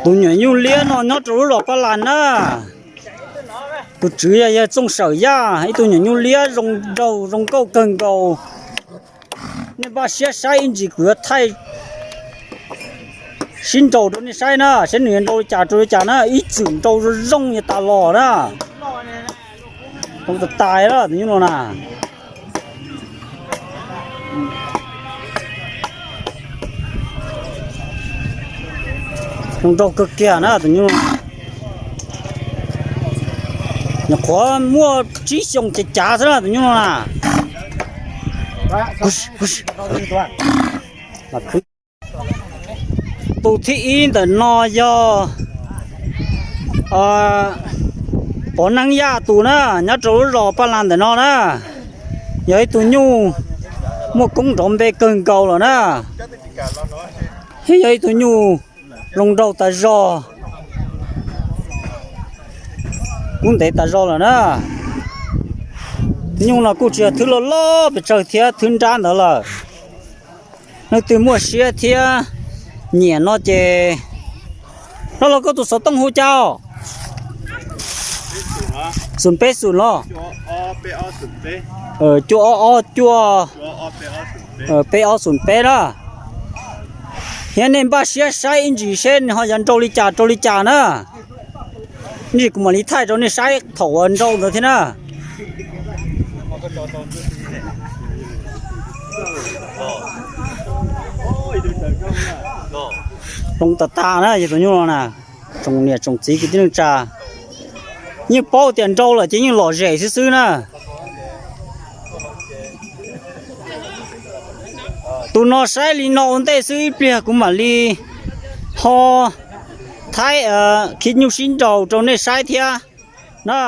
Tus nyuam nyuj liab no nyob rau lub zos Paj Las na. Tus tswv yog yawg Txooj Sawm Yaj, ib tug nyuam nyuj liab zoo nraug zoo nkauj kawg nkaus. Nej npaj siab saib ib ntsis kuv yuav thaij sib nraus rau nej saib na, saib nws yuav nrau li cas rau li cas na, ib txwm nrau zoo zoo li tas los na. Zoo tas tas na tus nyuj no na. Zoo nraug kawg kiag na tus nyuj no. Nyuam qhuav muaj tsib xyoos ces cav xwb na tus nyuj no na. Tus thib ib ntawm no yog Pov Neeb Yaj tus na, nyob rau lub zos Paj Las ntawm no na. Yog ib tug nyuj muaj koob nrov npe kawg nkaus lawm na. Thiab yog ib tug nyuj zoo nraug tas zog, kub ntev tas zog lawm na. Tus nyuj no kuj tsis yog thwb loj loj pes tsawg thiab thwb nrab ntawd lawm. Leej twg muaj siab thiab nyiam no ces, no los koj tus xov tooj hu cas? Xum peb xum los, cuaj ob ob cuaj, peb ob xum peb na. Thiab nej npaj siab saib ib ntsis seb nws ho yuav nrau li cas rau li cas na. Ib ntsis kuv mam li thaij rau nej saib thaum uas nrau ntawd thiab na. Zoo tas tas na yog tus nyuj no na. Tsoom niam tsoom txiv kwv tij neej tsa, yeej paub tias nrau lawm ces yeej lom zem xwb xwb na. Tus no saib li no ua ntej xwb, ib pliag kuv mam li ho thaij khib nyuj sib nraus rau nej saib thiab na.